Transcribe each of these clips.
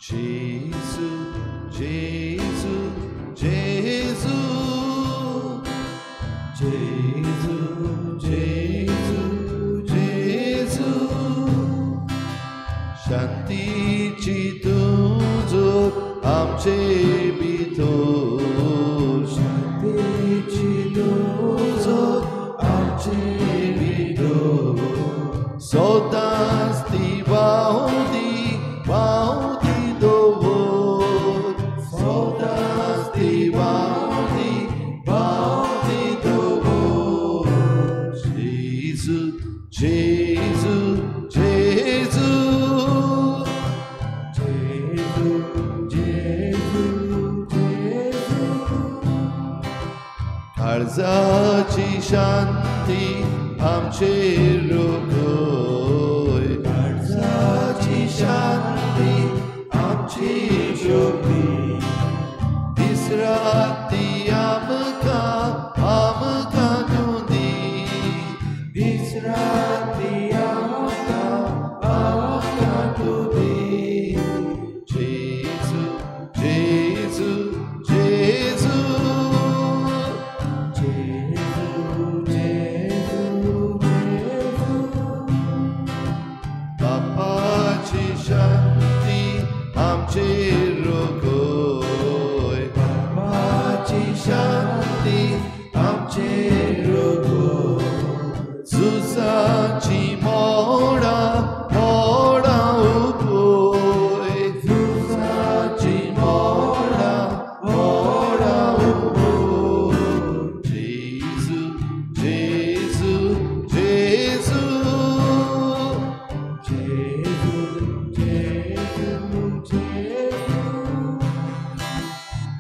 जेजू जेजू जेजू जेजू जेजू जेजू शांतीची तुजो आमचे भितर शांतीची तुजो आमचे भितर सदांच ती व्हांवती व्हांवती दवर सदांच ती व्हांवती व्हांवती दवर जेजू जेजू जेजू जेजू जेजू जेजू काळजाची शांती आमचेर रोखय काळजाची शांती आमची शोभी दीस राती आमकां आमकां तूं दी दीस राती आमकां आमकां तूं दी जेजू जेजू जेजू जेजू जेजू जेजू बापाची शांती आमचेर रोखय बापाची शांती आमचेर रोखय झुजाची मोडां मोडां उपय झुजाची मोडां मोडां उपय जेजू जेजू जेजू जेजू जेजू जेजू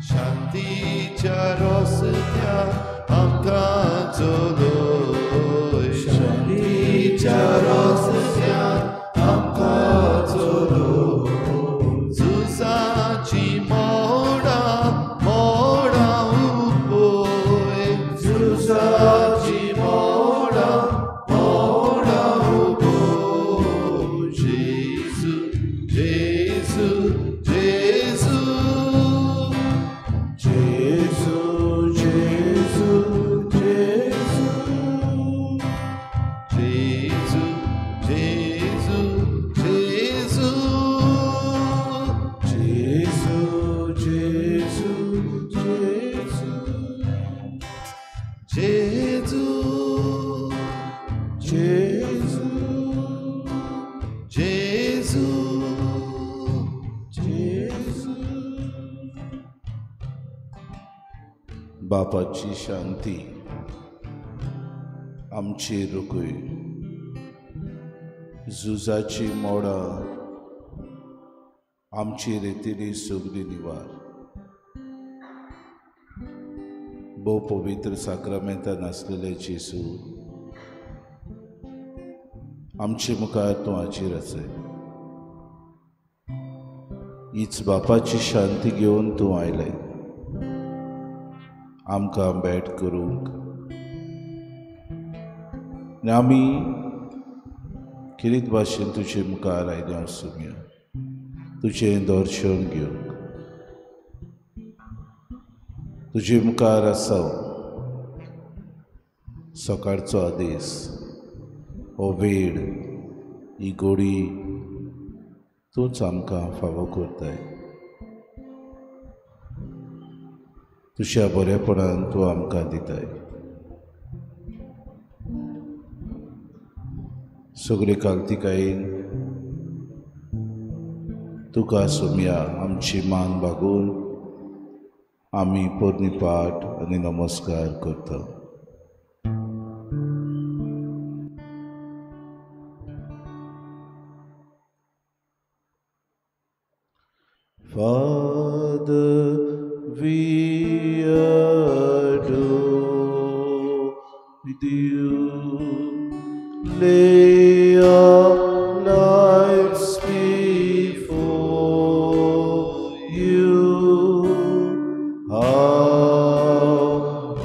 शांतीच्या रस्त्यार आमकां चलय शांतीच्या रस्त्यार आमकां चलय झुजाची मोडां मोडां उपय झुजाची मोडां मोडां उपय जेजू जेजू जेजू जेजू जेजू जेजू जेजू जेजू जेजू जेजू जेजू जेजू जेजू जेजू जेजू जेजू. बापाची शांती आमची रुकय झुजाची मोडां आमची रेतीली सगळी निवार भोव पवित्र साक्रामेंतान आसलेले जेजू आमचे मुखार तूं हाजीर आसाय. हीच बापाची शांती घेवन तूं आयलें आमकां भेट करूंक आनी आमी खेरीत भाशेन तुजे मुखार आयले आसूया तुजें दर्शन घेवंक तुजे मुखार आसा सकाळचो आदेश हो वेळ ही गोडी तूंच आमकां फावो करताय. तुज्या बरेपणान तूं आमकां दिताय. सगळे कालतिकायेन तुका सोमया आमची मान बागोवन आमी पोरणी पाठ आनी नमस्कार करता. Father, we adore you. Lay our lives before you. How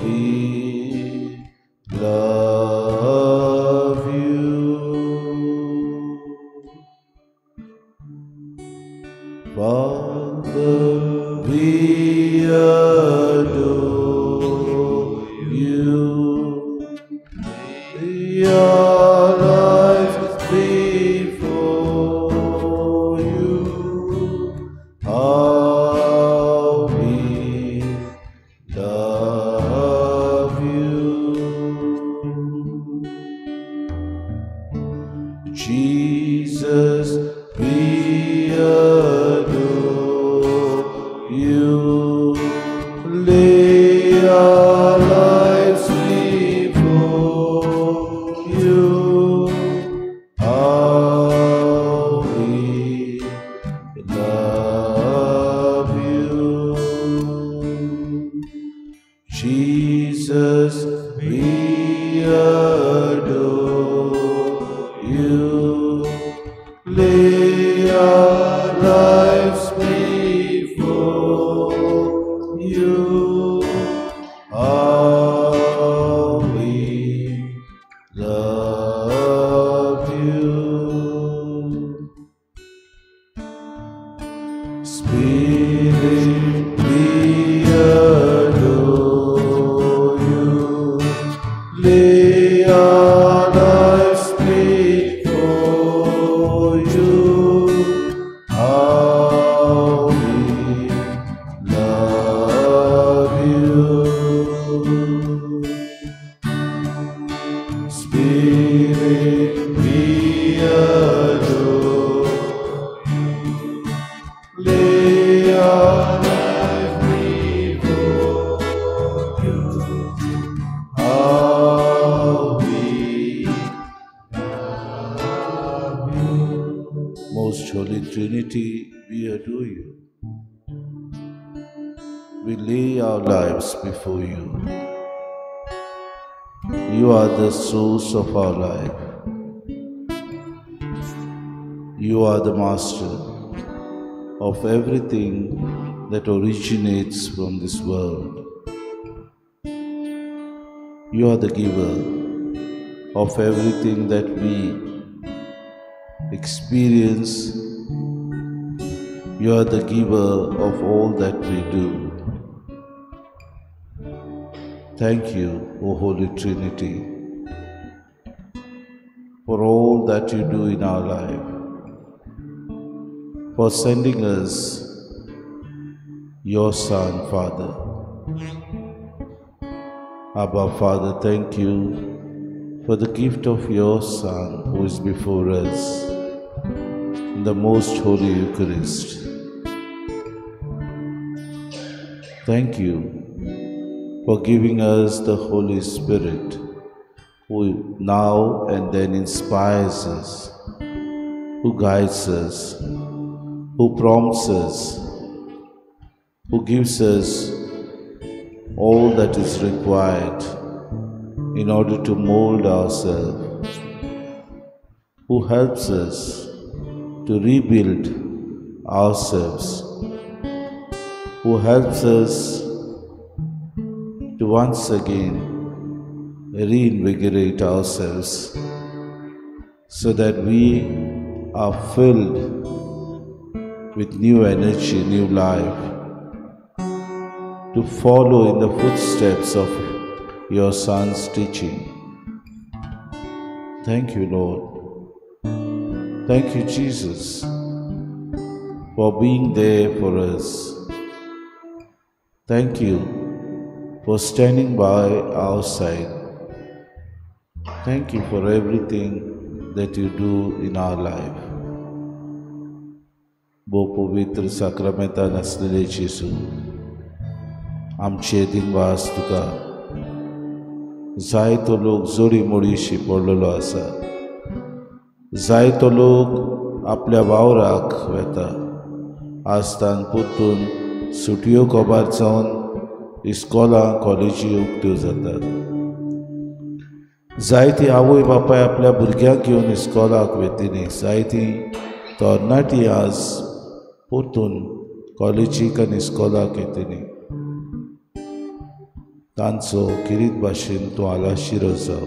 we love you. Father, our lives before you. How we love you. Jesus, we adore you. Lay our lives before you. How we love you. Jesus, we adore you. Lay our lives before you. How we love you. Spirit, we adore you. Lay our lives before you. How we love you. Spirit, we adore you. Lay our lives before you. How we love you. Most Holy Trinity, we adore you. We lay our lives before you. You are the source of our life. You are the master of everything that originates from this world. You are the giver of everything that we experience. You are the giver of all that we do. Thank you, O Holy Trinity, for all that you do in our life, for sending us your Son, Father. Abba, Father, thank you for the gift of your Son who is before us in the Most Holy Eucharist. Thank you for giving us the Holy Spirit, who now and then inspires us, who guides us, who prompts us, who gives us all that is required in order to mold ourselves, who helps us to rebuild ourselves, who helps us to once again reinvigorate ourselves so that we are filled with new energy, new life, to follow in the footsteps of your Son's teaching. Thank you, Lord. Thank you, Jesus, for being there for us. Thank you for standing by our side. Thank you for everything that you do in our life. भो पवित्र साक्रामेंतान आसलेले जेजू, आमचे दिनवास तुका. जायतो लोक जोडी मोडीशी पडलेलो आसा, जायतो लोक आपल्या वावराक वेता. आजतान परतून सुटयो कबार जावन इस्कॉलां कॉलेजी उक्त्यो जातात. जायती आवय बापाय आपल्या भुरग्यांक घेवन इस्कॉलाक वेतिनी, जायती तरणाटी आज परतून कॉलेजीक आनी इस्कॉलाक येतली. तांचो किरीत भाशेन तूं आलाशिरो जाव.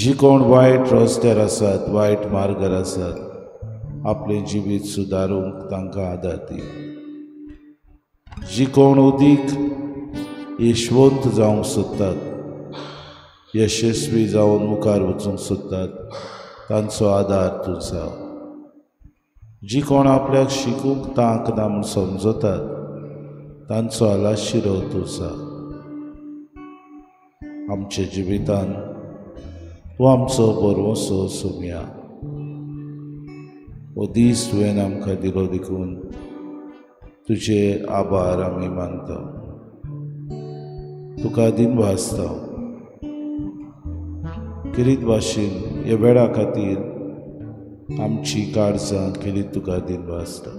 जी कोण वायट रस्त्यार आसात, वायट मार्गार आसात, आपलें जिवीत सुदारूंक तांकां आदार दी. जी कोण अदीक यशवंत जावंक सोदतात, यशस्वी जावन मुखार वचूंक सोदतात तांचो आदार तूं जाव. जी कोण आपल्याक शिकूंक तांक ना म्हूण समजतात तांचो आलाशिरो तूं जाव. आमच्या जिवितान तूं आमचो बरवसो सोमया. हो दीस तुवें आमकां दिलो देखून तुजे आभार आमी मानता, तुका दिनवासता. खेरीत भाशेन ह्या वेळा खातीर आमची काळजां खेरीत तुका दिनवासता.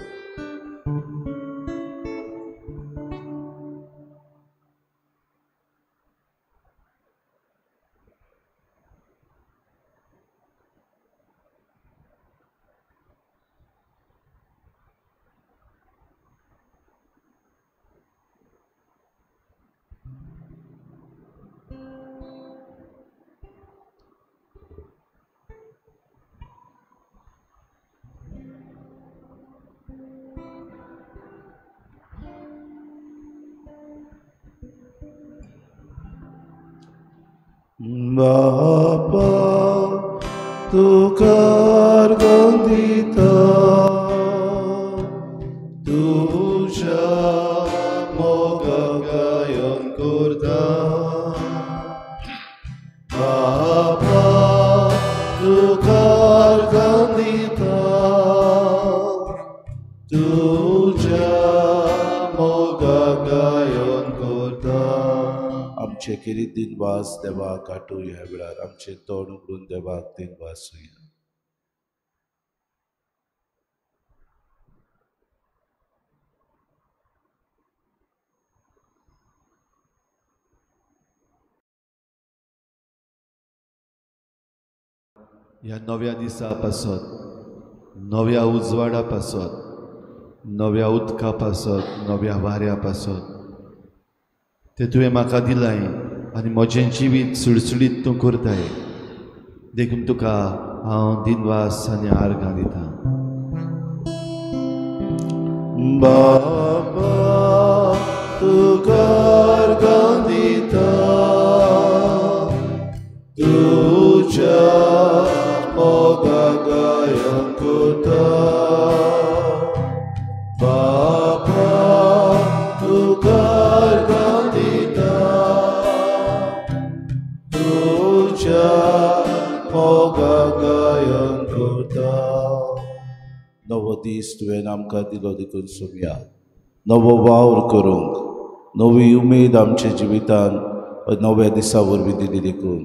बापा तुका अर्घ दिता, तुज्या मोगाक गायन करता. बापा तुका अर्घ दिता, तुज्या मोगाक गायन करता. आमचे खेरीत दिनवास देवाक काटू ह्या वेळार आमचें तोंड उगडून देवाक दिनवासूया. ह्या नव्या दिसा पासत, नव्या उजवाडा पासत, नव्या उदका पासत, नव्या वाऱ्या पासत तें तुवें म्हाका दिलाय आनी म्हजें जिवीत सुळसुळीत तूं करताय, देखून तुका हांव दिनवास आनी आर्गां दितां. बाबा तुका अर्घां दिता, तुज्या मोगाक गायन करता. बाबा तुका अर्घां दिता, तुज्या मोगाक गायन करता. नवो दीस तुवें आमकां दिलो देखून सोमया नवो वावर करूंक, नवी उमेद आमच्या जिवितान नव्या दिसा वरवीं दिली देखून,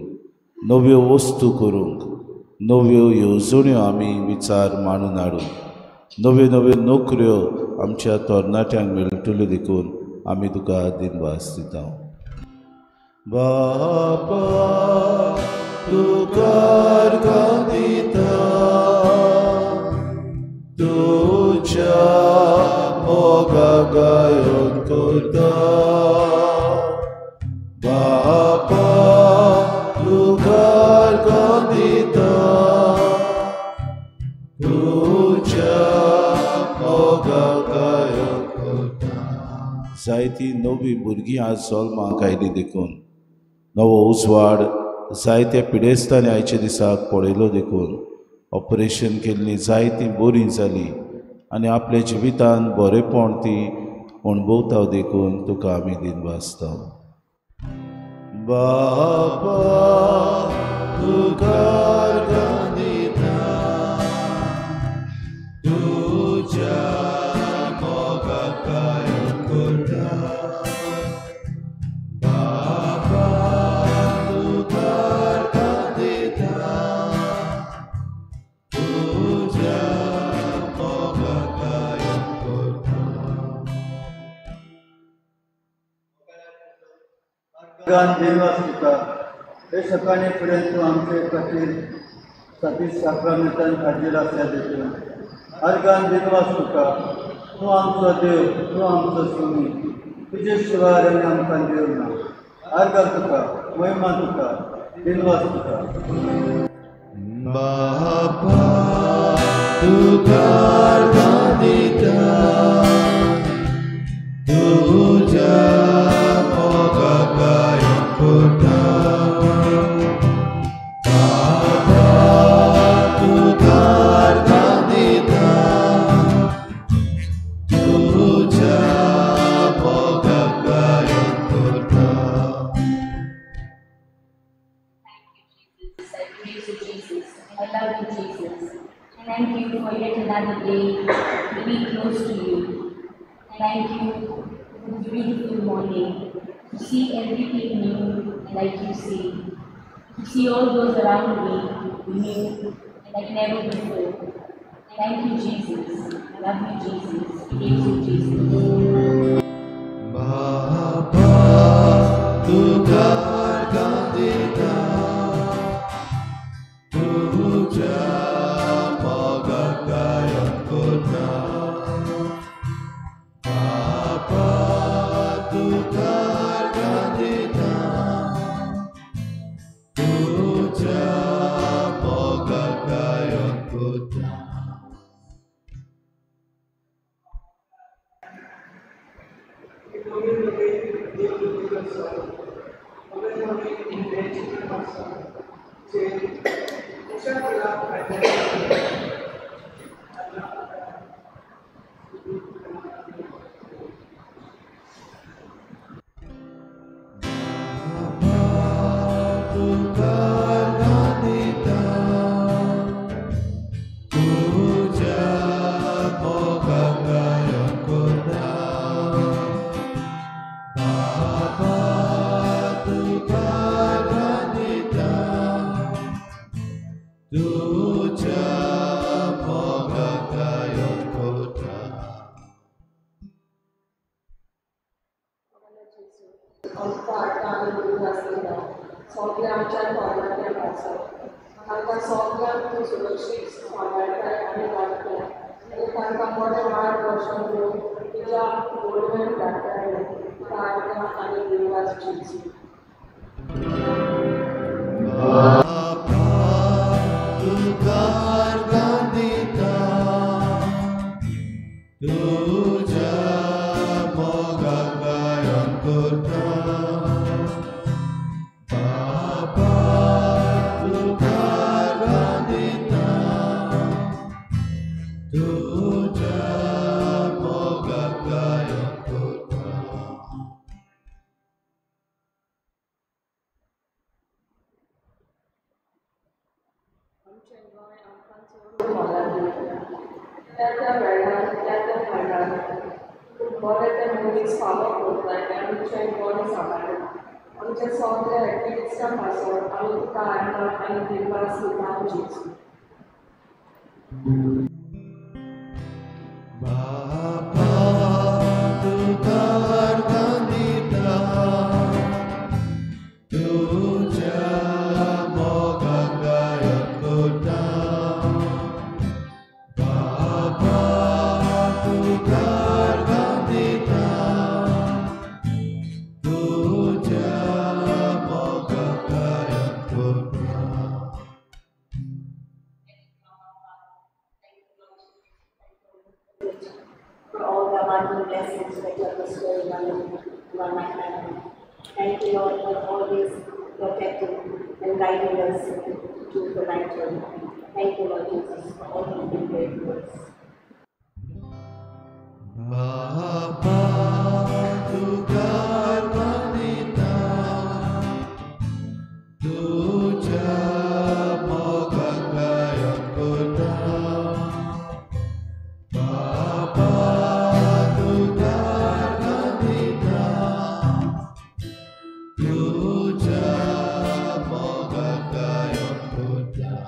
नव्यो वस्तू करूंक, नव्यो येवजण्यो आमी विचार मांडून हाडून, नव्यो नव्यो नोकऱ्यो आमच्या तरणाट्यांक मेळटल्यो देखून आमी तुका दिनवास दिता. बापा तुका अर्घां दिता, तुज्या मोगाक गायन करता. बापा तुका अर्घां दिता, तुज्या मोगाक गायन करता. जायती नवी भुरगीं आज जल्माक आयली देखून, नवो उजवाड जायत्या पिडेस्तांनी आयच्या दिसाक पळयलो देखून, ऑपरेशन केल्लीं जायतीं बरीं जालीं आनी आपल्या जिवितान बरेपण ती अणभवता देखून तुका आमी दिनवासता. बापा तुका अर्घां दिता, तुज्या मोगाक गायन करता. बापा तुका अर्घां दिता, तुज्या मोगाक गायन करता. देवास तुका हे सकाळी फुडें तूं आमचे खातीर सातीस साक्रामेंतान हाजीर आसल्या देखून अर्गान दिनवास तुका. तूं आमचो देव, तूं आमचो स्वामी, तुजे शिवाय आनी आमकां देव ना. अर्गान तुका, महिमा तुका, दिनवास तुका. बापा तुका अर्घां दिता, तुज्या मोगाक गायन करता. Praise you, Jesus. I love you, Jesus. Thank you for yet another day to be close to you. Thank you for this beautiful morning, to see everything new like you see, to see all those around me new like never before. Thank you, Jesus. I love you, Jesus. Praise you, Jesus. Baba, तुका गांदिता, तुझ्या मोगाक गायन करता. बाबा, तुका गांदिता, तुझ्या मोगाक गायन करता. Thank you, Lord, for always protecting and guiding us to the right way. Thank you, Lord Jesus, for all you've been great to us. Baba, तुका गांदिता, तुझ्या मोगाक गायन करता. बाबा, तुका गांदिता, तुझ्या मोगाक गायन करता.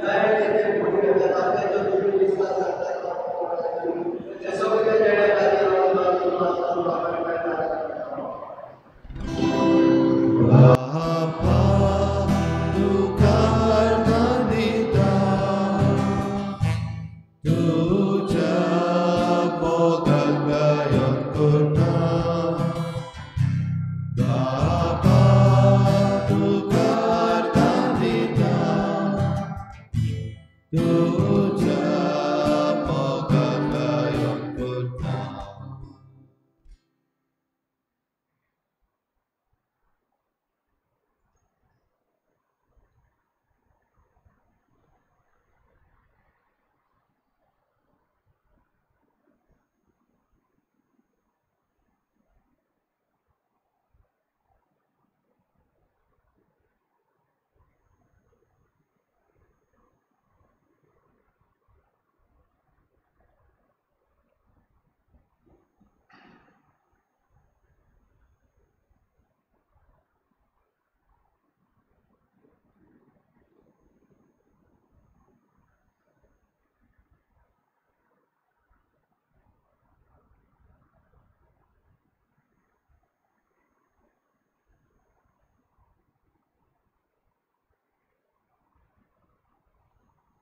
Thank you. तुज्या मोगाक गायन करता.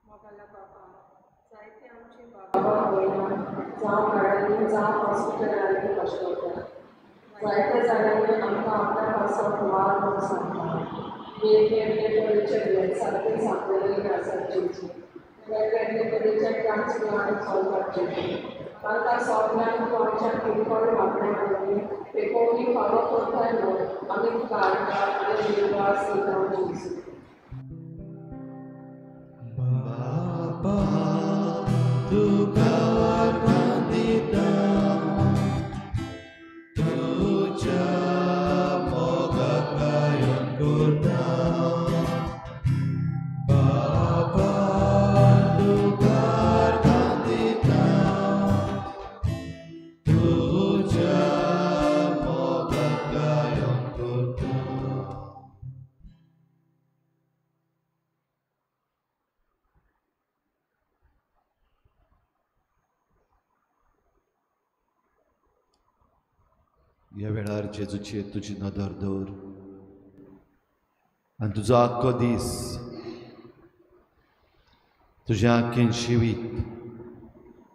मोगाला बाबा, जायते आमचे बाबा भयणां जावं घरांनी जावं हॉस्पिटलांनी कश्टतात. जायत्या जाणांनी आमकां आपल्या पासत वाद म्हूण सांगता. वेगवेगळे तरेचे दुयेंसांतूय सांपडलेले आसात जेजू, वेगवेगळे तरेचे ट्रान्सप्लांट चलतात जेजू. तांकां सगल्यांक तूं आमच्या किरकोळ मागण्या वरवीं पेकोवणी फावो करताय म्हूण आमी तुका आर्गां आनी दिनवास दिता जेजू. बाबा तुका आर्गां दिता, तुज्या मोगाक गायन करता. बाबा तुका आर्गां दिता, तुज्या मोगाक गायन करता. ह्या वेळार जेजूचेर तुजी नदर दवर आनी तुजो आख्खो दीस तुज्या आख्खें जिवीत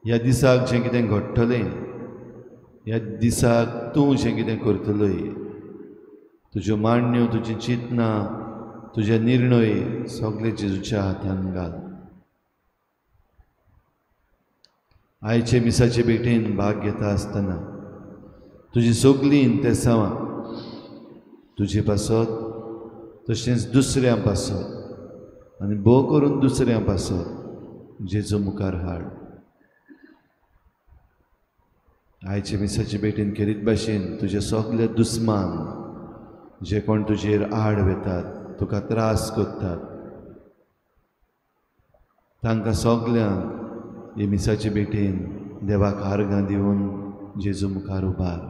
ह्या दिसाक जें कितें घडटलें, ह्या दिसाक तूं जें कितें करतलय, तुज्यो मांडण्यो, तुजीं चिंतनां, तुजे निर्णय सगळे जेजूच्या हातान घाल. आयचे मिसाचे भेटेन भाग घेता आसतना तुजी सगळीं इंतेसांवां तुजे पासत तशेंच दुसऱ्यां पासत आनी भोव करून दुसऱ्यां पासत जेजू मुखार हाड. आयचे मिसाचे भेटेन खेरीत भाशेन तुजे सगळे दुस्मान जे कोण तुजेर आड वेतात, तुका त्रास करतात, तांकां सगल्यांक हे मिसाचे भेटेन देवाक आर्गां दिवन जेजू मुखार उबार.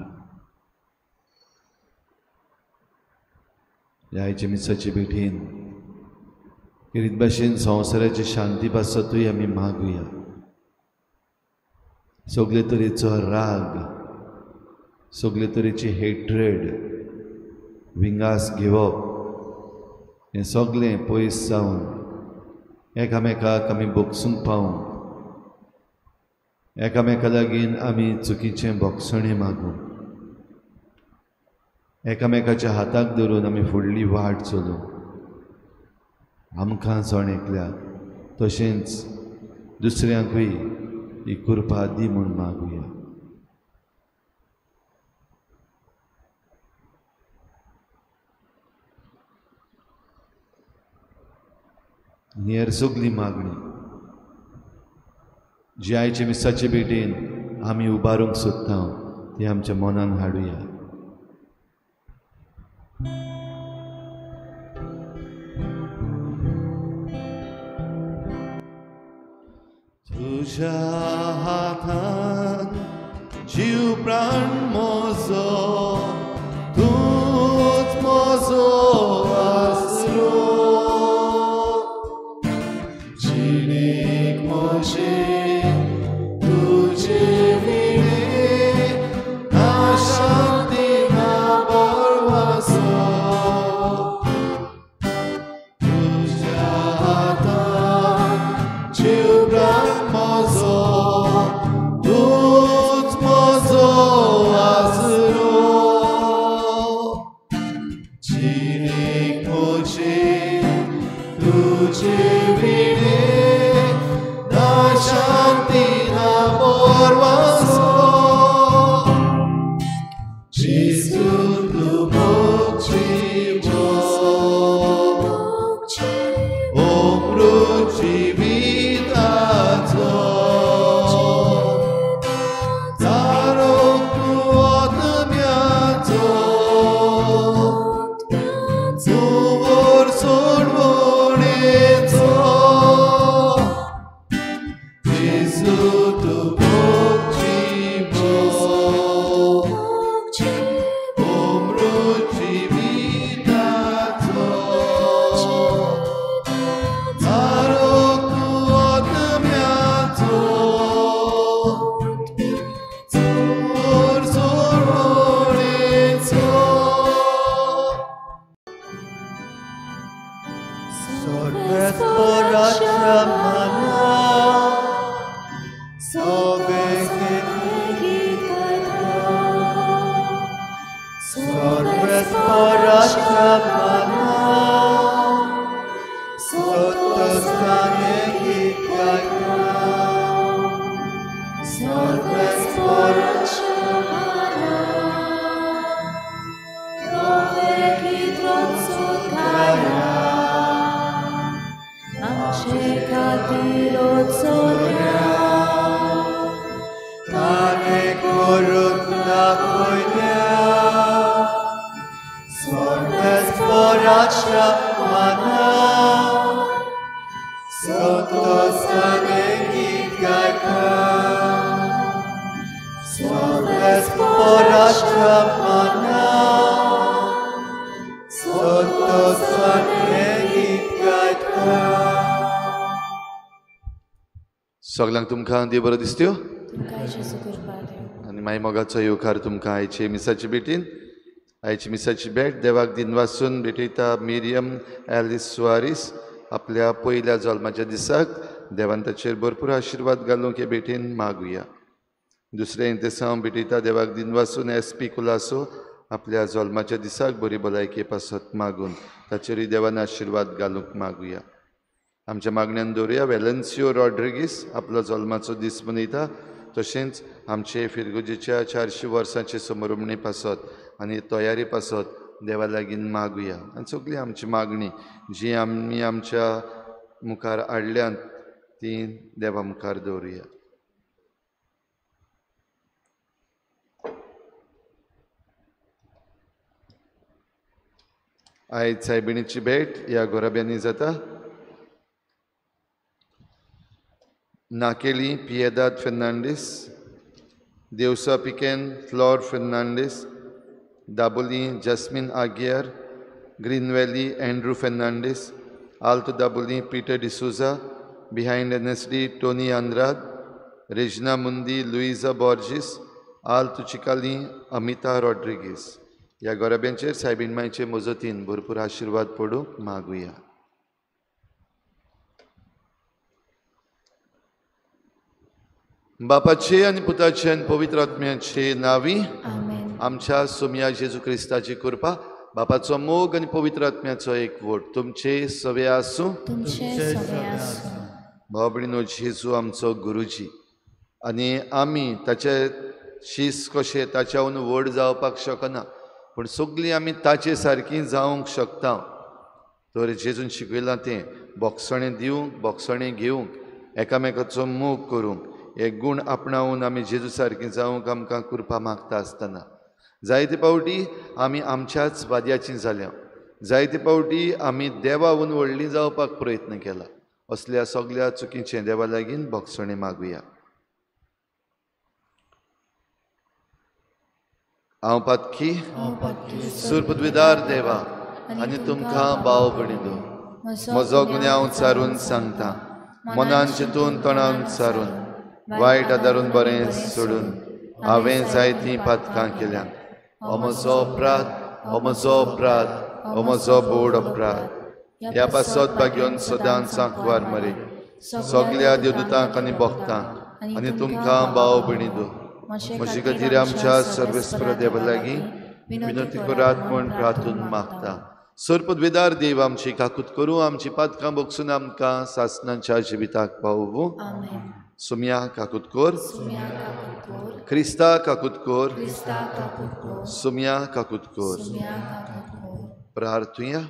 ह्या आयचे मिसाचे भेटेन खेरीत भाशेन संवसाराची शांती पासतूय आमी मागुया. सगळे तरेचो राग, सगळे तरेची हेट्रेड, विंगास घेवप हें सगळें पयस जावन एकामेकाक आमी भोगसूंक पावूंक, एकामेका लागीं आमी चुकीचें भोगसणें मागूंक, एकामेकाच्या हाताक धरून आमी फुडली वाट चलूंक आमकां जण एकल्याक तशेंच दुसऱ्यांकूय ही कृपा दी म्हूण मागुया. आनी हेर सगली मागणी जी आयचे मिसाचे भेटेन आमी उबारूंक सोदता ती आमच्या मनान हाडुया. तुज्या हातान जीव प्राण म्हजो, तूंच म्हजो आसरो, जिणेक म्हजे तुजे विणे ना शांती ना बरवासो. तुज्या हातान जीव प्राण म्हजो, तूंच म्हजो आसरो, जिणेक म्हजे तुजे विणे mana, sobe गीत गायता, सर्वेस्पराच्या माना, सोतोस्ताने गीत गायता, सर्वेस्पराच्या माना, नवे गीत रोजून गाया, आमचे खातीर उत्सर्या, ताणे करून दाखयल्या, सर्वेस्पराच्या माना, सोतोस्ताने गीत गायता, सर्वेस्पराच्या माना, सोतोस्ताने गीत गायता. सगळ्यांक तुमकां देव बरो दिसत्यो तुमकां जेजू कृपा दिवं. आनी माय मोगाचो येवकार तुमकां आयचे मिसाचे भेटीन. आयची मिसाची भेट देवाक दिनवासून भेटयता मिरियम एलिस सुआरीस आपल्या पयल्या जल्माच्या दिसाक देवान ताचेर भरपूर आशिर्वाद घालूंक हे भेटीन मागुया. दुसरें इंतेसांव भेटयता देवाक दिनवासून एस पी कुलासो आपल्या जल्माच्या दिसाक बरी भलायके पासत मागून ताचेरूय देवान आशिर्वाद घालूंक मागुया. आमच्या मागण्यान दवरुया वेलन्सियो रॉड्रिगीस आपलो जल्माचो दीस मनयता, तशेंच आमचे फिरगुजेच्या 400 वर्सांचे समरुमणे पासत आनी तयारी पासत देवा लागीं मागुया. आनी सगळी आमची मागणी जी आमी आमच्या मुखार हाडल्यात ती देवा मुखार दवरुया. आयज सायबिणीची भेट ह्या गोराब्यांनी जाता. नाकेली Piedade Fernandes, Devsa Piquen Flor Fernandes, Dabolim Jasmine Aguiar, Green Valley Andrew Fernandes, Alto Dabolim Peter D'Souza, behind NSD Tony Andrade, Regina Mundi Luisa Borges, Alto Chicalim Amita Rodrigues. ह्या गोराब्यांचेर सायबीण मायचे मजतीन भरपूर आशिर्वाद पडूंक मागुया. बापाचे आनी पुताचे आनी पवित्र आत्म्याचे नावी आमच्या सोमया जेजू क्रिस्ताची कृपा, बापाचो मोग आनी पवित्र आत्म्याचो एकवट तुमचे सवे आसूं. भाव भयणीनो, जेजू आमचो गुरुजी आनी आमी ताचे शीस कशे ताच्याहून व्हड जावपाक शकना, पूण सगळीं आमी ताचे सारकी जावंक शकता. तर जेजून शिकयलां तें बोगसणें दिवंक, बोगसणें घेवंक, एकामेकाचो मोग करूंक, हे गूण आपणावन आमी जेजू सारकी जावंक आमकां कृपा मागता आसतना जायते पावटी आमी आमच्याच वाद्याची जाल्या, जायते पावटी आमी देवाहून व्हडली जावपाक प्रयत्न केला. असल्या सगळ्या चुकीचें देवा लागीं बोगसणें मागुया. हांव पातकी सुरपदविदार देवा आनी तुमकां भाव भयणीनो म्हजो गुन्यांव सारून सांगता, मनान चिंतून तोंडान सारून वायट आदारून बरें सोडून हांवें जायतीं पातकां केल्यात. हो म्हजो अपराध, हो म्हजो अपराध, हो म्हजो बोड अपराध. ह्या पासत भाग्योन सदांच सांकवार मरे सगल्या देवदूतांक आनी भक्तांक आनी तुमकां भाव भयणीनो म्हजे खातीर आमच्या सर्वेस्पर देवा लागीं विनंती करात म्हूण प्रार्थून मागता. सर्पदवेदार देव आमची काकूत करूं, आमची पातकां बगसून आमकां सासनाच्या जिविताक पावोवं. सुम्या काकूत कर, क्रिस्ता काकूत कर, सुम्या काकूत कर. प्रार्थुया.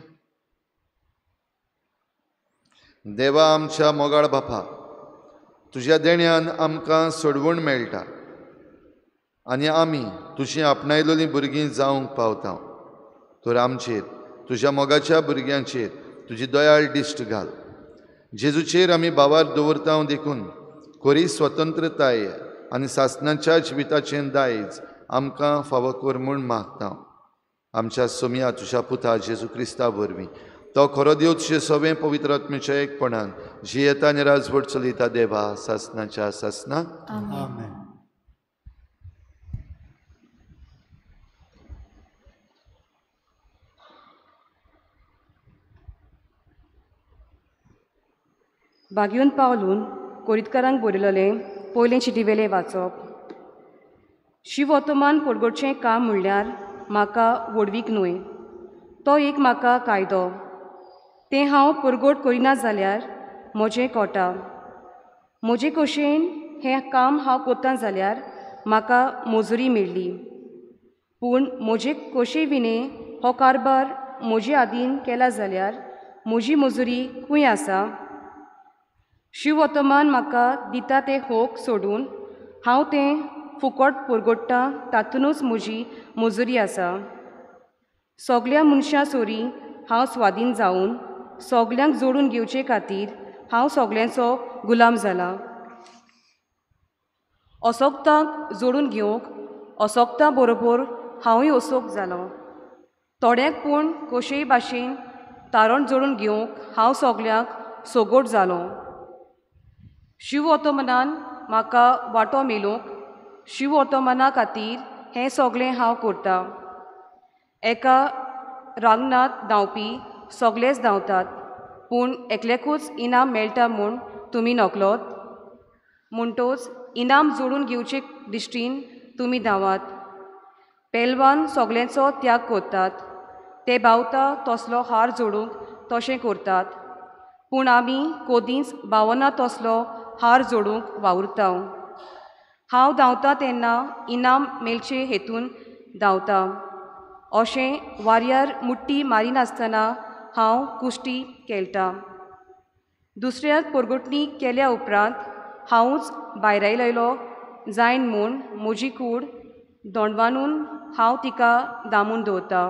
देवा आमच्या मोगाळ बापा, तुज्या देण्यान आमकां सोडवण मेळटा आनी आमी तुजी आपणायलोलीं भुरगीं जावंक पावता. तर आमचेर, तुज्या मोगाच्या भुरग्यांचेर तुजी दयाळ दिश्ट घाल. जेजूचेर आमी भावार दवरता देखून खरी स्वतंत्रताय आनी सासनाच्या जिविताचें दायज आमकां फावो कर म्हूण मागता. आमच्या सोमया तुज्या पुता जेजू क्रिस्ता वरवीं, तो खरो देव तुजे सवें पवित्र आत्म्याच्या एकपणान जियेता आनी राजवट चलयता देवा सासनाच्या सासना. आमेन. बागयोन पावलून कोरितकारांक बरयलेलें पयलें चिटीवेलें वाचप. शिवोतमान परगटचें काम म्हणल्यार म्हाका व्हडवीक न्हय, तो एक म्हाका कायदो. तें हांव परगट करिना जाल्यार म्हजें कोटा. म्हजे कशेन हें काम हांव करता जाल्यार म्हाका मजुरी मेळ्ळी, पूण म्हजे कशे विणें हो कारबार म्हजे आदीन केला जाल्यार म्हजी मजुरी खंय आसा? शिवोतमान म्हाका दिता तें होक सोडून हांव तें फुकट परगट्टा, तातूंतच म्हजी मजुरी आसा. सगल्या मनशां सोरी हांव स्वाधीन जावन सगल्यांक जोडून घेवचे खातीर हांव सगल्यांचो गुलाम जाला. असोक्तांक जोडून घेवंक असोक्तां बरोबर हांवूय असोक जालो. थोड्यांक पूण कशेय भाशेन तारण जोडून घेवंक हांव सगल्यांक सोगोट जालो. शिव ओतोमनान म्हाका वांटो मेळूंक शिव ओतोमना खातीर हें सगळें हांव करतां. एका रांगणांत धांवपी सगळेच धांवतात, पूण एकल्याकूच इनाम मेळटा म्हूण तुमी नकलोत. म्हणटोच इनाम जोडून घेवचे दिश्टीन तुमी धांवात. पेलवान सगल्यांचो त्याग करतात, ते बावता तसलो हार जोडूंक तशें करतात, पूण आमी कोदींच बावना तसलो हार जोडूंक वावुरता. हांव धांवता तेन्ना इनाम मेळचे हेतून धांवता. अशें वाऱ्यार मुट्टी मारिनासतना हांव कुश्टी खेळटा. दुसऱ्याक परगटणी केल्या उपरांत हांवूच भायरायलेलो जायन म्हूण म्हजी कूड दोंडवानून हांव तिका दामून दवरता.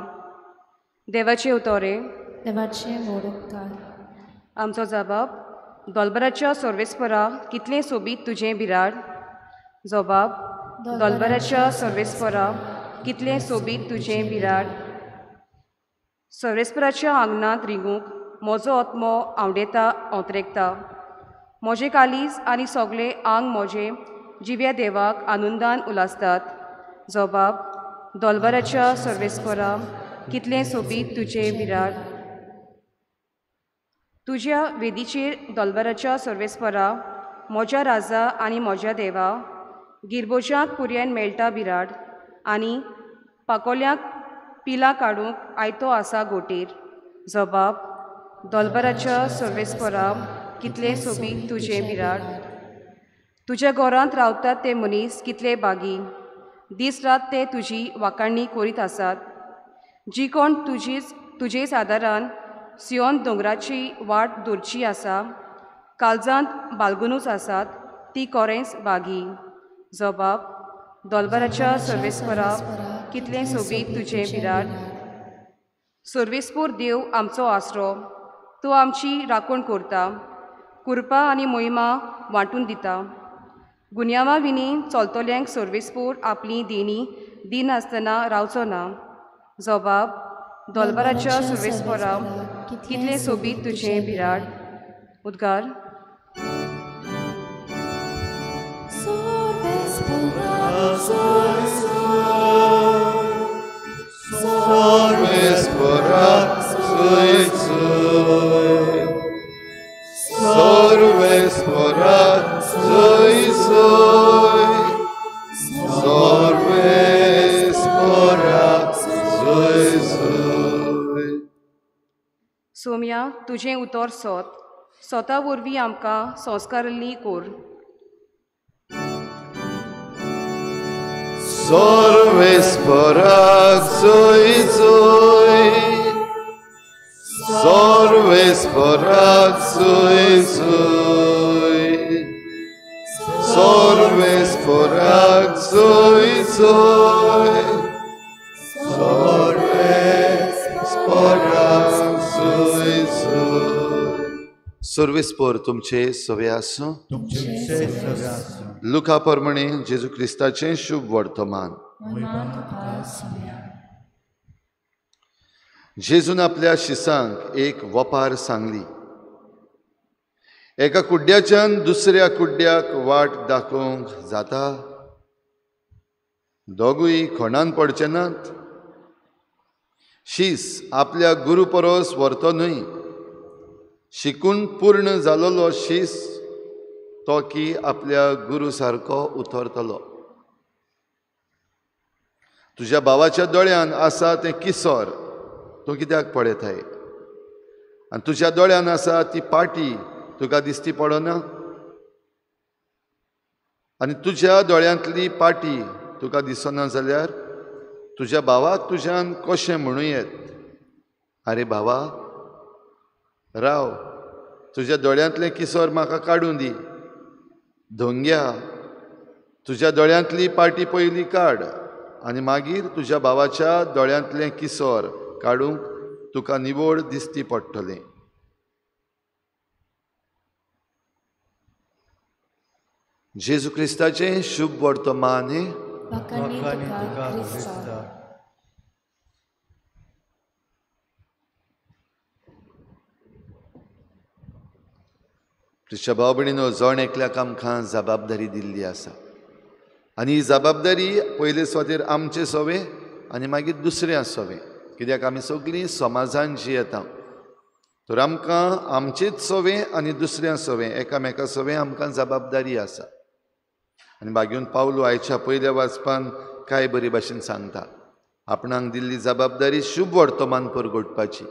देवाचे उतोरे. देवाचे व्हड उपकार. आमचो जबाब. दोलबराच्या सर्वेस्परा कितलें सोबीत तुजें बिराड. जबाब. दोलबराच्या सर्वेस्परा कितलें सोबीत तुजें बिराड. सर्वेस्पराच्या आंगणांत रिंगूंक म्हजो आत्मो आंवडेता ओंतरेकता. म्हजें कालीज आनी सगळें आंग म्हजें जिव्या देवाक आनंदान उलासतात. जबाब. दोलबराच्या सर्वेस्परा कितलें सोबीत तुजें बिराड. तुज्या वेदीचेर दोलबराच्या सर्वेस्परा म्हज्या राजा आनी म्हज्या देवा, गिरबोजांक पुरयन मेळटा बिराड आनी पाकोल्यांक पिलां काडूंक आयतो आसा गोटेर. जबाब. दोलबराच्या सर्वेस्परा कितलें सोबीत तुजें बिराड. तुज्या घरांत रावतात ते मनीस कितले बागी, दीस रात ते तुजी वाखाणणी करीत आसात. जी कोण तुजेच आदारान सियोन दोंगराची वाट धरची आसा, काळजांत बालगुनूच आसात ती कोरेंच बागी. जबाब. दोलबराच्या सर्वेस्परा कितलें सोबीत तुजें बिराड. सर्वेस्पोर देव आमचो आसरो, तो आमची राखण करता, कृपा आनी मोहिमा वांटून दिता. गुन्यांवा विणी चलतल्यांक सर्वेस्पोर आपली देणी दिनासतना रावचो ना. जबाब. दोलबराच्या सर्वेस्परा कितलें सोबीत तुजें बिराड. उद्गार. सोम्या, तुजें उतर सोत सोता वरवीं आमकां संस्कारली कोर. सर्वेस्पराक जोय जोय, सर्वेस्पराक जोय जोय, सर्वेस्पराक जोय जोय, सर्वेस्पराक जोय जोय. सर्वेस्पर तुमचे सवे आसूं. लुका प्रमाणे जेजू क्रिस्ताचें शुभ वर्तमान. जेजून आपल्या शिसांक एक वपार सांगली. एका कुड्ड्याच्यान दुसऱ्या कुड्ड्याक वाट दाखोवंक जाता? दोगूय खणान पडचे नात? शीस आपल्या गुरू परस व्हरतो न्हय, शिकून पूर्ण जालोलो शीस तो की आपल्या गुरू सारको उतरतलो. तुज्या भावाच्या दोळ्यान आसा तें किसोर तूं कित्याक पळयताय आनी तुज्या दोळ्यान आसा ती पाटी तुका दिसती पडना? आनी तुज्या दोळ्यांतली पाटी तुका दिसना जाल्यार तुज्या भावाक तुज्यान कशें म्हणूं येत, आरे भावा राव, तुज्या दोळ्यांतलें किसोर म्हाका काडूं दी. धोंग्या, तुज्या दोळ्यांतली पाटी पयली काड आनी मागीर तुज्या भावाच्या दोळ्यांतलें किसोर काडूंक तुका निवळ दिसती पडटलें. जेजू क्रिस्ताचें शुभ वर्तमान. क्रिस्ता भाव भयणीनो, जण एकल्याक आमकां जबाबदारी दिल्ली आसा आनी ही जबाबदारी पयले सुवातेर आमचे सोवे आनी मागीर दुसऱ्या सोवे, कित्याक आमी सगळीं समाजान जियेता. तर आमकां आमचेच सोवे आनी दुसऱ्या सोवे एकामेका सोवे आमकां जबाबदारी आसा. आनी बागेवन पावलो आयच्या पयल्या वाचपान कांय बरी भाशेन सांगता, आपणाक दिल्ली जबाबदारी शुभ वर्तमान परगटपाची.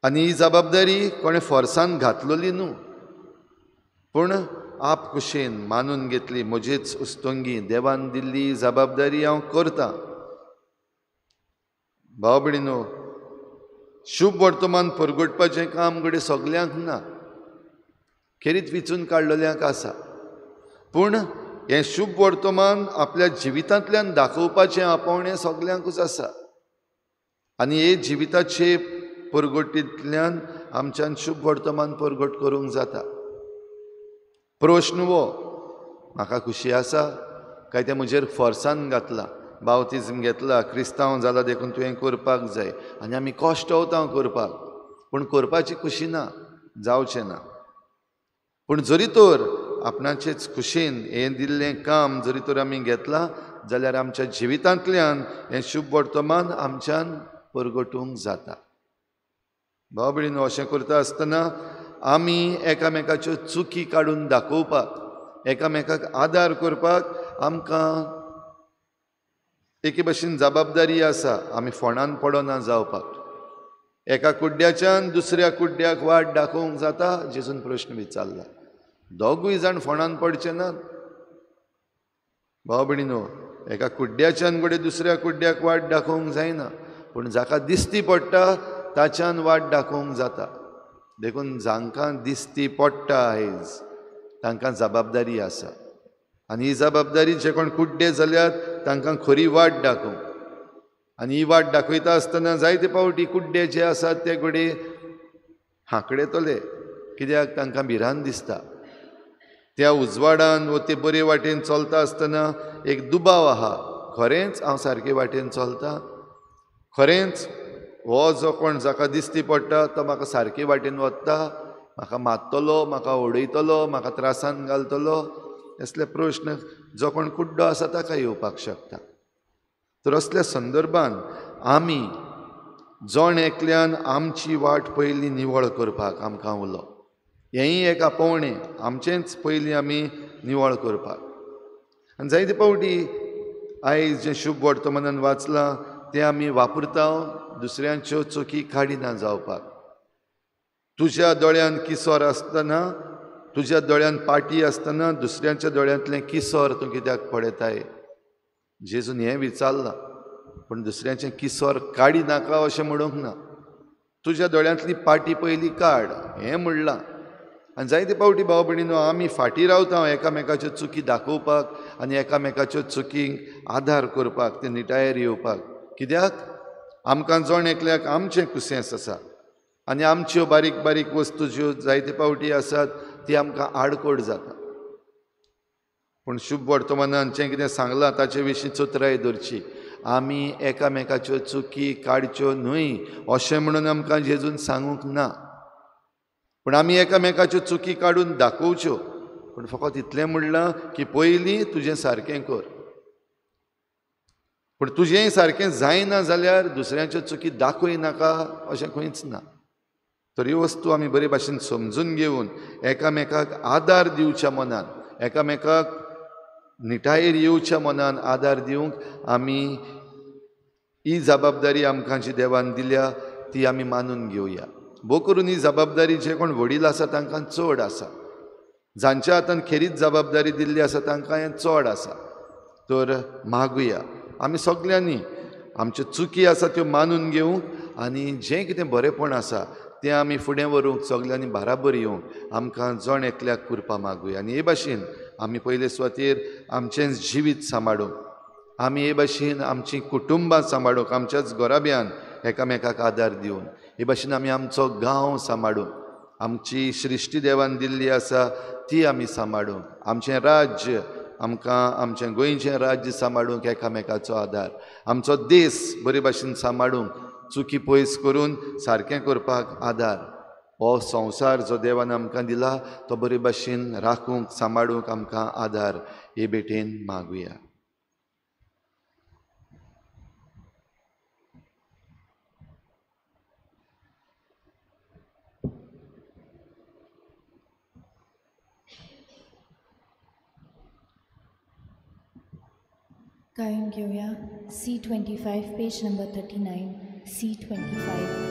आनी ही जबाबदारी कोणें फोर्सान घातलोली न्हू, पूण आप कुशेन मानून घेतली, म्हजेच उस्तंगी देवान दिल्ली जबाबदारी हांव करतां. भाव भयणीनो, शुभ वर्तमान परगटपाचें काम घडये सगल्यांक ना, खेरीत विचून काडलेल्यांक आसा. पूण हें शुभ वर्तमान आपल्या जिवितांतल्यान दाखोवपाचें आपोवणें सगल्यांकूच आसा. आनी हे जिविताचे परगटींतल्यान आमच्यान शुभ वर्तमान परगट करूंक जाता. प्रश्न वो, म्हाका खुशी आसा काय तें म्हजेर फोर्सान घातलां, बावतिज्म घेतला, क्रिस्तांव जाला देखून तुवें करपाक जाय आनी आमी कश्ट वता करपाक, पूण करपाची खुशी ना, जावचें ना. पूण जरी तर आपणाचेच खुशेन हें दिल्लें काम जरी तर आमी घेतलां जाल्यार आमच्या जिवितांतल्यान हें शुभ वर्तमान आमच्यान परगटूंक जाता. भाव भयणीनो, अशें करता आसतना आमी एकामेकाच्यो चुकी काडून दाखोवपाक, एकामेकाक आदार करपाक आमकां एके भशेन जबाबदारी आसा. आमी फोंडान पडना जावपाक, एका कुड्ड्याच्यान दुसऱ्या कुड्ड्याक वाट दाखोवंक जाता. जेजून प्रश्न विचारला, दोगूय जाण फोंडान पडचे नात. भाव भयणीनो, एका कुड्ड्याच्यान घडये दुसऱ्या कुड्ड्याक वाट दाखोवंक जायना, पूण जाका दिसती पडटा ताच्यान वाट दाखोवंक जाता. देखून जांकां दिसती पडटा आयज तांकां जबाबदारी आसा आनी ही जबाबदारी जे कोण कुड्डे जाल्यात तांकां खरी वाट दाखोवंक. आनी ही वाट दाखयता आसतना जायते फावटी कुड्डे जे आसात ते घडये हांकडेतले, कित्याक तांकां भिरांत दिसता. त्या उजवाडान वो ते बरे वाटेन चलता आसतना एक दुबाव आहा, खरेंच हांव सारके वाटेन चलता, खरेंच हो जो कोण जाका दिसती पडटा तो म्हाका सारके वाटेन वता, म्हाका मारतलो, म्हाका उडयतलो, म्हाका त्रासान घालतलो, असले प्रश्न जो कोण कुड्डो आसा ताका येवपाक शकता. तर असल्या संदर्भान आमी जण एकल्यान आमची वाट पयलीं निवळ करपाक आमकां उलो, हेंय एक आपोवणें आमचेंच पयलीं आमी निवळ करपाक. आनी जायते फावटी आयज जें शुभ वर्तमानान वाचलां तें आमी वापरता दुसऱ्यांच्यो चुकी काडिना जावपाक. तुज्या दोळ्यान किसोर आसतना, तुज्या दोळ्यान पाटी आसतना दुसऱ्यांच्या दोळ्यांतलें किसोर तूं कित्याक पळयताय? जेजून हें विचारलां, पूण दुसऱ्यांचें किसोर काडी नाका अशें म्हणूंक ना. तुज्या दोळ्यांतली पाटी पयली काड हें म्हणलां. आनी जायते फावटी भाव भयणीनो, आमी फाटीं रावता एकामेकाच्यो चुकी दाखोवपाक आनी एकामेकाच्यो चुकींक आदार करपाक, ते निटायेर येवपाक. कित्याक आमकां जण एकल्याक आमचें कुसेंस आसा आनी आमच्यो बारीक बारीक वस्तू ज्यो जायते फावटी आसात ती आमकां आडकोड जाता. पूण शुभ वर्तमानान जें कितें सांगलां ताचे विशीं चतुराय दवरची, आमी एकामेकाच्यो चुकी काडच्यो न्हय अशें म्हणून आमकां जेजून सांगूंक ना, पूण आमी एकामेकाच्यो चुकी काडून दाखोवच्यो. पूण फकत इतलें म्हणलां की पयलीं तुजें सारकें कर, पूण तुजें सारकें जायना जाल्यार दुसऱ्यांच्यो चुकी दाखय नाका अशें खंयच ना. तर ह्यो वस्तू आमी बरे भाशेन समजून घेवन एकामेकाक आदार दिवच्या मनान, एकामेकाक निटायेर येवच्या मनान आदार दिवंक आमी ही जबाबदारी आमकां जी देवान दिल्या ती आमी मानून घेवया. भोव करून ही जबाबदारी जे कोण वडील आसा तांकां चड आसा, जांच्या हातान खेरीत जबाबदारी दिल्ली आसा तांकां हें चड आसा. तर मागुया आमी सगल्यांनी आमच्यो चुकी आसा त्यो मानून घेवंक आनी जें कितें बरेंपण आसा तें आमी फुडें व्हरूंक सगल्यांनी बाराबर येवंक आमकां जण एकल्याक कृपा मागुया. आनी हे भाशेन आमी पयले सुवातेर आमचेंच जिवीत सांबाळूंक, आमी हे भाशेन आमचीं कुटुंबां सांबाळूंक, आमच्याच घराब्यान एकामेकाक आदार दिवन हे भाशेन आमी आमचो गांव सांबाळूंक, आमची सृश्टी देवान दिल्ली आसा ती आमी सांबाळूंक, आमचें राज्य आमकां आमचें गोंयचें राज्य सांबाळूंक एकामेकाचो आदार, आमचो देश बरे भाशेन सांबाळूंक, चुकी पयस करून सारकें करपाक आदार. हो संवसार जो देवान आमकां दिला तो बरे भाशेन राखूंक सांबाळूंक आमकां आदार हे भेटेन मागुया. गायन घेवया C25 page number 39 C25.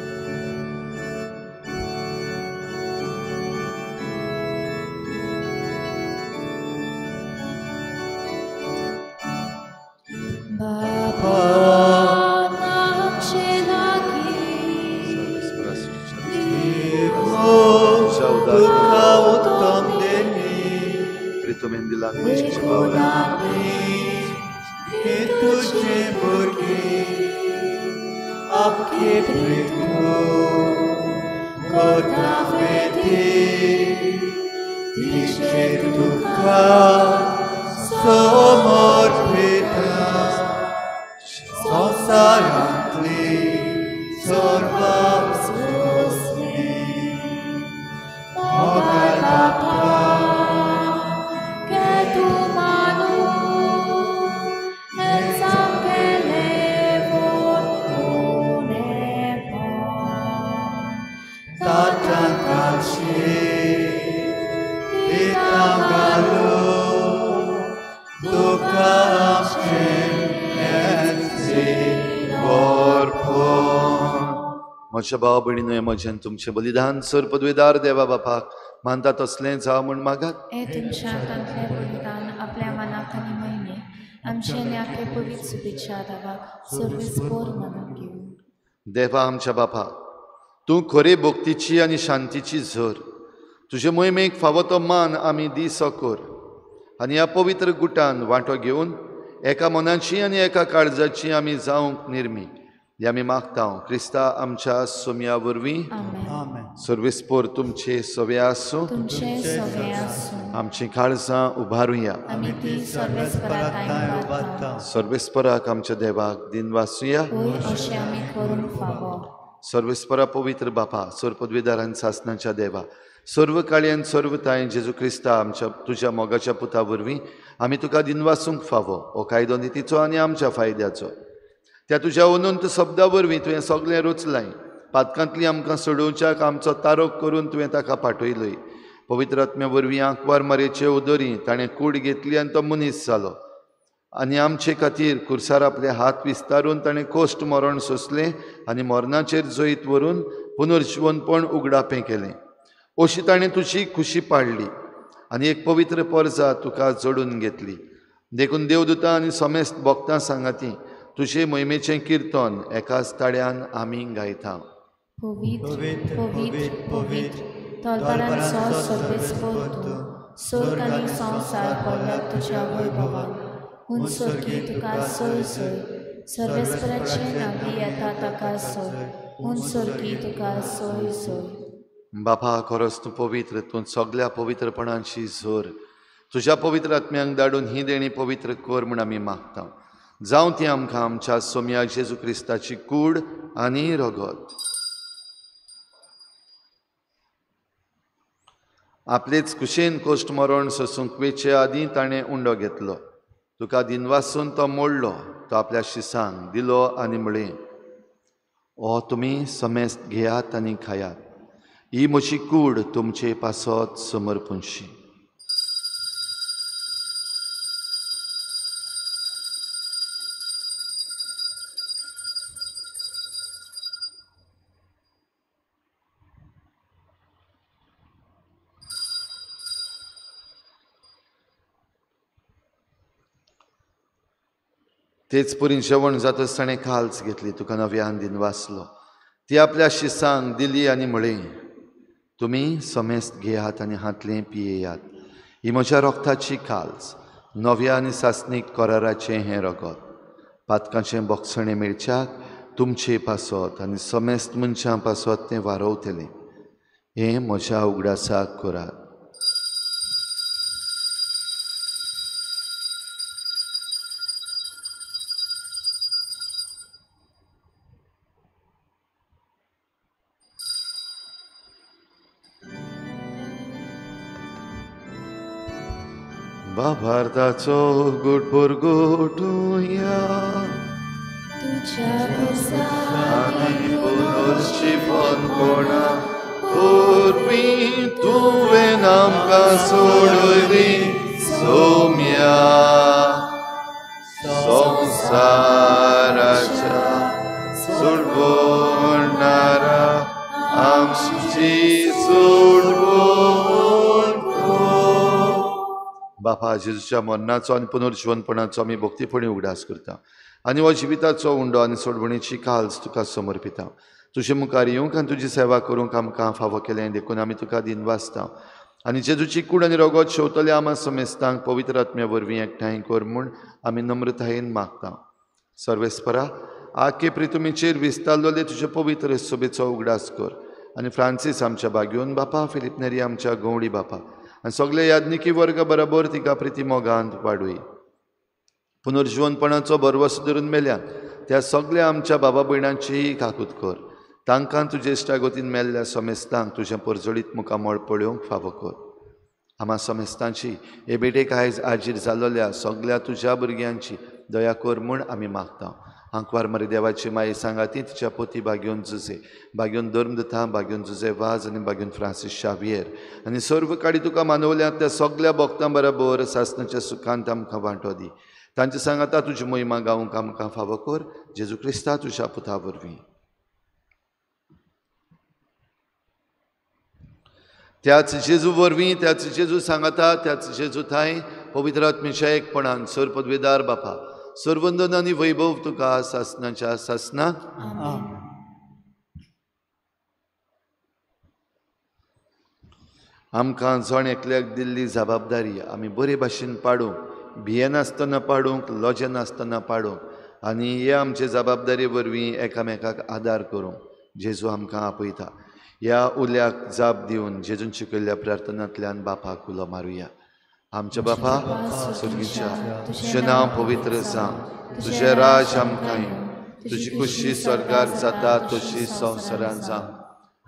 म्हज्या भाव भयणीनो, म्हजें तुमचें बलिदान सर पदवेदार देवा बापाक मानता तसलें जावं म्हूण मागात. हे तुमच्या हातांतलें बलिदान आपल्या मनाक आनी महिने आमचे न्याके पवित्र शुभेच्छा देवाक सर्वेस्पोर मानून घेवं. देवा आमच्या बापा, तूं खरे भक्तीची आनी शांतीची झर, तुजे मोहिमेक फावो तो मान आमी दिसो कर आनी ह्या पवित्र गुटान वांटो घेवन एका मनाची आनी एका काळजाची आमी जावंक निर्मी हे आमी मागता क्रिस्ता आमच्या सोम्या वरवीं. सर्वेस्पोर तुमचे सवे आसूं, आमची काळजां उबारुया, सर्वेस्पराक आमच्या देवाक दिनवासुया. सर्वेस्परा पवित्र बापा, सर्व पदवीदारान सासनाच्या देवा, सर्व काळयान सर्व ताय जेजू क्रिस्ता आमच्या तुज्या मोगाच्या पुता वरवीं आमी तुका दिनवासूंक फावो हो कायदो नितीचो आनी आमच्या फायद्याचो. त्या तुज्या अनंत शब्दा वरवीं तुवें सगळें रचलाय, पातकांतली आमकां सोडोवच्याक आमचो तारोक करून तुवें ताका पाठयलोय. पवित्र आत्म्या वरवीं आंकवार मारयेचे उदरी ताणें कूड घेतली आनी तो मनीस जालो आनी आमचे खातीर कुर्सार आपले हात विस्तारून ताणें कोश्ट मरण सोंसलें आनी मरणाचेर जैत व्हरून पुनर्जिवनपण उगडापें केलें. अशी ताणें तुजी खुशी पाडली आनी एक पवित्र परजा तुका जोडून घेतली. देखून देवदूतां आनी समेस्त भक्तां सांगाती तुजे मोहिमेचें किर्तन एकाच ताळ्यान आमी गायता. पवित्र पवित्र पवित्र तलवारांचो सर्वेस्पोर तूं, स्वर्ग आनी संवसार भरल्यात तुज्या वैभवान. हून स्वर्गी तुका सोय सोय, सर्वेस्पराचे नांवी येता ताका सोय, हून स्वर्गी तुका सोय सोय. बापा, खरोच तूं पवित्र, तूं सगल्या पवित्रपणाची झर, तुज्या पवित्र आत्म्यांक धाडून ही देणी पवित्र कर म्हूण आमी मागता. जावं ती आमकां आमच्या सोम्या जेजू क्रिस्ताची कूड आनी रगत. आपलेच कुशेन कोश्ट मरण सोसूंक वेचे आदीं ताणें उंडो घेतलो, तुका दिनवासून तो मोडलो, तो आपल्या शिसांक दिलो आनी म्हळें, हो तुमी समेस्त घेयात आनी खायात, ही म्हजी कूड तुमचे पासत समर्पणशी. तेच परीन जेवण जातच ताणें काल्स घेतली, तुका नव्यान दिन वाचलो, ती आपल्या शिसांक दिली आनी म्हळें, तुमी समेस्त घेयात आनी हांतलें पियेयात. ही म्हज्या रोगताची काल्स, नव्या आनी सासणीक कराराचें हें रगत. पातकांचें बोगसणें मेळच्याक तुमचे पासत आनी समेस्त मनशां पासत तें वारवतलें. हें म्हज्या उगडासाक करात. बाबार्दाचो गुटभर गुटुया आनी पुनर्जीवन कोणा पूर्वी तुवें आमकां सोडली सोम्या संवसाराच्या सोडवणारा आमची सोडवण. बापा, जेजूच्या मरणाचो आनी पुनर्जीवनपणाचो आमी भक्तीपणी उगडास करता आनी हो जिविताचो उंडो आनी सोडवणीची काल्स तुका समर्पिता. तुजे मुखार येवंक आनी तुजी सेवा करूंक आमकां फावो केलें देखून आमी तुका दिनवासता. आनी जेजूची कूड आनी रगत शेवतले आमा समेस्तांक पवित्र आत्म्या वरवीं एकठांय कर म्हूण आमी नम्रतायेन मागता. सर्वेस्परा, आखे प्रितुमीचेर विस्तारलेले तुजे पवित्र सोबेचो उगडास कर आनी फ्रांसीस आमच्या बागयोन बापा, फिलीप नेरी आमच्या गवळी बापा आनी सगळे याज्ञिकी वर्ग बरोबर तिका प्रिती मोगांत वाडूय. पुनर्जीवनपणाचो भरवसो धरून मेल्यात त्या सगळ्या आमच्या बाबा भयणांचीय काकूत कर. तांकां तुजे इश्टागतीन मेल्ल्या समेस्तांक तुजें परजळीत मुखामळ पळोवंक फावो कर. आमा समेस्तांची हे भेटेक आयज आजीर जाल्ल्या सगळ्या तुज्या भुरग्यांची दया कर म्हूण आमी मागता. आंकवार मरे देवाची माई सांगाती तिच्या पोती बागयोन जुजे, बागयोन धर्मदता, बागयोन जुजे वाज आनी बागयोन फ्रांसीस शावियर आनी सर्व काडी तुका मानवल्यात त्या सगळ्या भक्तां बरोबर सासणाच्या सुखांत आमकां वांटो दी. तांचे सांगाता तुजी महिमा गावंक आमकां फावो कर. जेजू क्रिस्ता तुज्या पुता वरवीं. त्याच जेजू वरवीं, त्याच जेजू सांगाता, त्याच जेजू थांय पवित्र आत्म्याच्या एकपणान सर पदवेदार बापा, सर्वंदन आनी वैभव तुका सासणाच्या सासणाक. आमकां जण एकल्याक दिल्ली जबाबदारी आमी बरे भाशेन पाडूंक, भियेनासतना पाडूंक, लजेनासतना पाडूंक आनी हे आमचे जबाबदारी वरवीं एकामेकाक आदार करूंक जेजू आमकां आपयता. ह्या उल्याक जाप दिवन जेजून शिकयल्ल्या प्रार्थनांतल्यान बापाक उलो मारुया. आमच्या बापा स्वर्गीच्या, तुजें नांव पवित्र जावं, तुजें राज आमकां येवं, तुजी खुशी स्वर्गार जाता तशी संवसारांत जावं.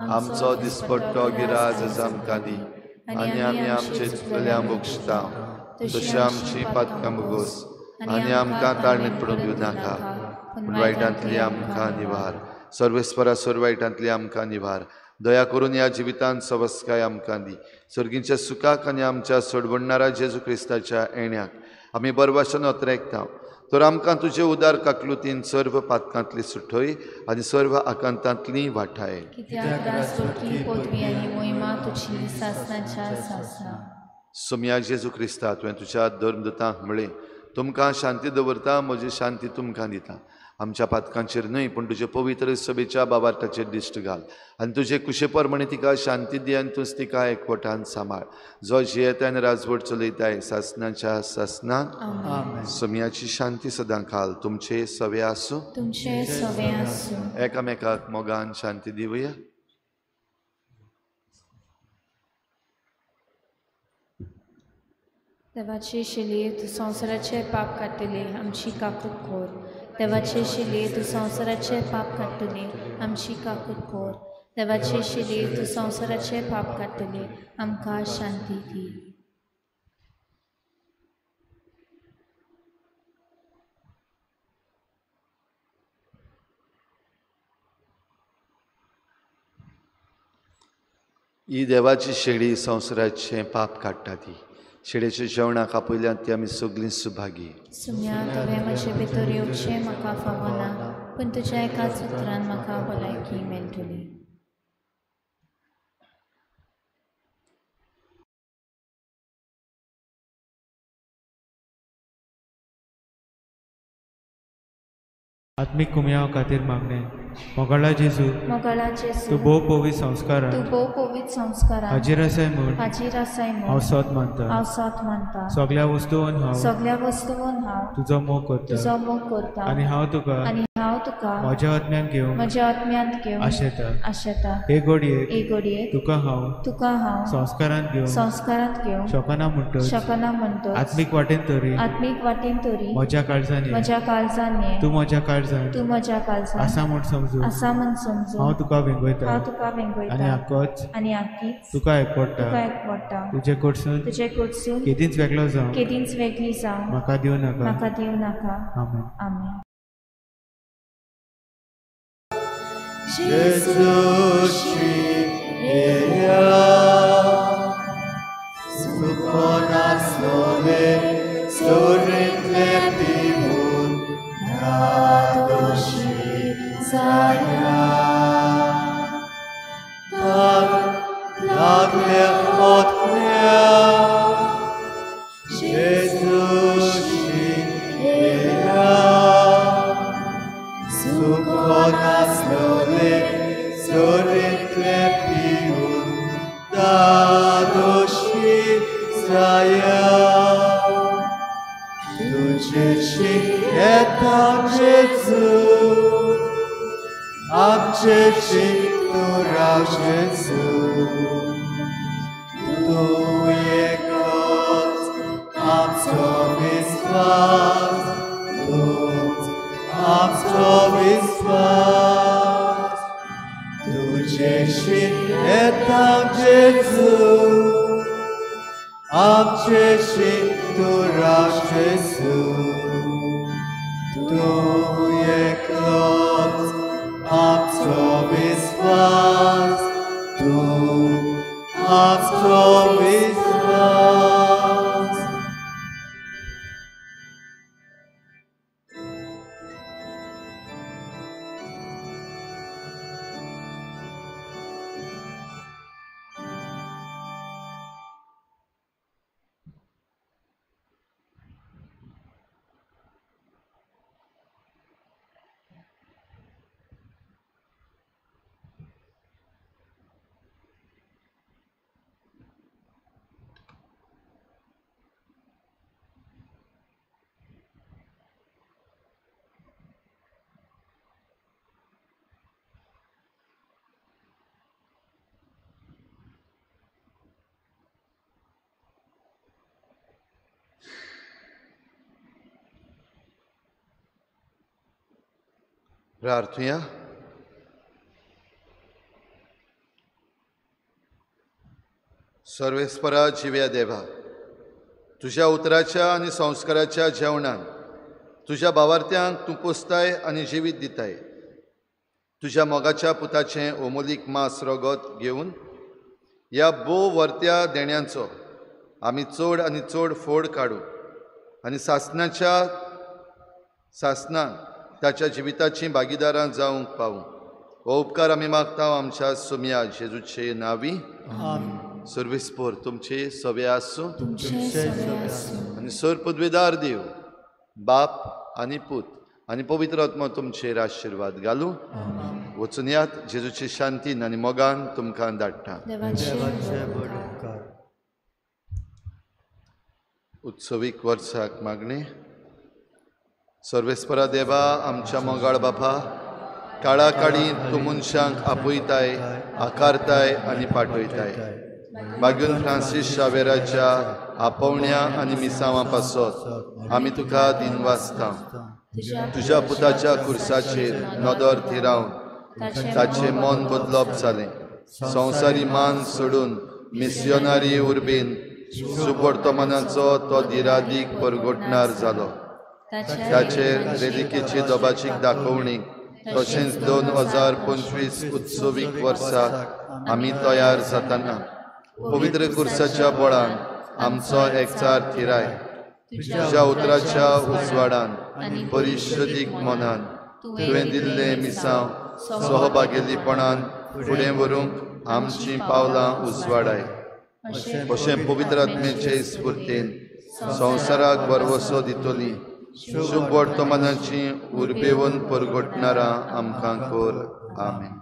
आमचो दिसपट्टो गिराज आमकां दी आनी आमी आमचे चुकल्या बक्षता तशी आमची पातकां भोगोस आनी आमकां ताळणीत पडूंक दिवं नाका, पूण वायटांतली आमकां निवार. सर्वेस्परा, सर्व वायटांतली आमकां निवार. दया करून ह्या जिवितांत सवस्काय आमकां दी. सर्गींच्या सुखाक आनी आमच्या सोडवणणारा जेजू क्रिस्ताच्या येण्याक आमी बरवाशन अत्रेकता. तर आमकां तुजे उदार काकलुतीन सर्व पातकांतली सुटय आनी सर्व आकांतांतली वाठाय. सोम्या जेजू क्रिस्ता, तुवें तुज्या धर्मदूतांक म्हळें, तुमकां शांती दवरता, म्हजी शांती तुमकां दिता. आमच्या पातकांचेर न्हय पूण तुजे पवित्र सभेच्या बाबार्थाचेर दिश्ट घाल आनी तुजे कुशे प्रमाणे तिका शांती दी आनी तूंच तिका एकवटान सांबाळ. जो जियेता आनी राजवट चलयताय सासणाच्या सासणाक. सोम्याची शांती सदां खाल तुमचे सवे आसूं. एकामेकाक मोगान शांती दिवया. देवाचे शिले तूं संवसाराचे पाप काडटले, आमची काकूत कर. देवाचे शिले तूं संवसाराचे पाप काडटले, आमची काकूत कर. देवाचे शिले तूं संवसाराचे पाप काडटले, आमकां शांती दी. ही देवाची शेळी संवसाराचें पाप काडटा ती शेळयेच्या जेवणाक आपयल्यात ती आमी सगळीं सुभागी. सुम्या तुवें म्हजे भितर येवचें म्हाका फावना, पूण तुज्या एकाच उतरान म्हाका भलायकी मेळटली. आत्मीक कुमयाव खातीर मागणें. मोगाळा जेजू, तूं भोव पवित्र संस्कारान हाजीर आसाय म्हूण हांव सत मानता. सगळ्या वस्तून हांव तुजो मोग करता आनी हांव तुका म्हज्या आत्म्यान घेवन आशेता. हे घडयेक तुका हांव संस्कारांत घेवंक शकना म्हणटच आत्मीक वाटेन तरी म्हज्या काळजान ये, तूं म्हज्या काळजान आसा म्हूण समजून हांव तुका वेंगयता आनी आकीच तुका एकवटा. तुजे कडसून केदींच वेगळो जावं म्हाका दिवं नाका. आमेन. आमेन. जेजूची येया सुकोनासलोले सोरींतले पिवून नादोशी जाया. ताक लागले ओतन्या जेजूची येया सुकोनासलोले सोरींतले पिवून दादोशी जाया. तुजेशी येता जेजू, आमचेशी तूं राव जेजू, तूं एकलोच आमचो विस्वास, तूंच आमचो विस्वास. तुजेशी येता जेजू, आमचेशी तूं राव जेजू, तूं एकलोच आमचो विस्वास, तूं आमचो विस्वास. प्रार्थुया. सर्वेस्परा जिव्या देवा, तुज्या उतराच्या आनी संस्काराच्या जेवणान तुज्या भावार्थ्यांक तूं पोसताय आनी जिवीत दिताय. तुज्या मोगाच्या पुताचें ओमोलीक मास रगत घेवन ह्या भोव वर्त्या देण्यांचो आमी चड आनी चड फोड काडू आनी सासणाच्या सासणाक ताच्या जिविताचीं भागीदारां जावंक पावूं. हो उपकार आमी मागता आमच्या सुमया जेजूचे नांवी. सर्वेस्पोर तुमचे सवे आसूं आनी सर पदवेदार देव बाप आनी पूत आनी पवित्र आत्मो तुमचेर आशिर्वाद घालूं. वचून यात जेजूचे शांतीन आनी मोगान तुमकां धाडटा. उत्सवीक वर्साक मागणें. सर्वेस्परा देवा, आमच्या मोगाळ बापा, काळा काळी तूं मनशांक आपयताय, आकारताय आनी पाठयताय. बागून फ्रांसीस शावेराच्या आपोवण्या आनी मिसांवां पासत आमी तुका दिनवासता. तुज्या पुताच्या कुर्साचेर नदर थिरावन ताचें मन बदलप जालें. संवसारी मान सोडून मिसियोनारी उर्बेन सुवर्तमानाचो तो दिरादीक परगटणार जालो. ताचे रेलिकेची दोबाचीक दाखोवणी तशेंच 2025 उत्सवीक वर्साक आमी तयार जातना पवित्र कुर्साच्या बळान आमचो एकचार थिराय। तुज्या उतराच्या उजवाडान परिशुद्धीक मनान तुवें दिल्लें मिसांव सहभागेलीपणान फुडें व्हरूंक आमचीं पावलां उजवाडाय। अशें पवित्र आत्म्याचे स्फूर्तीन संवसाराक भरवसो दितली शुभ वर्तमानाची उर्बेवन परगटणारा आमकां कर। आमेन।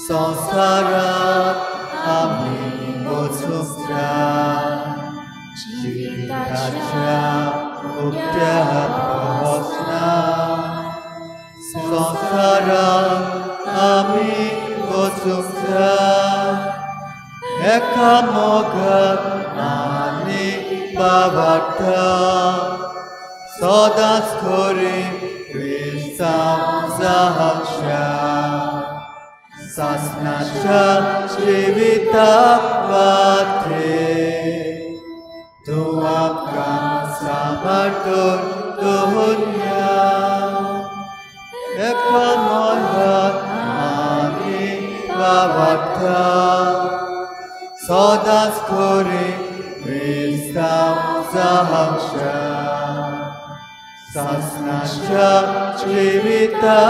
संसारात आमी वचूंक जाय जिविताच्या उक्त्या पोसना संसारात आमी वचूंक जाय एका मोगात आनी भावार्थान सदांच खरी क्रिस्तांव जावच्या सासनाच्या जिविता वाटे तूं आमकां सांबाळत दवरया एका मोगात आनी भावार्थान सदांच खरी क्रिस्तांव जावच्या सासनाच्या जिविता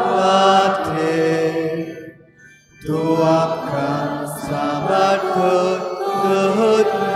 वाटे तूं आमकां सांबाळत दवरया।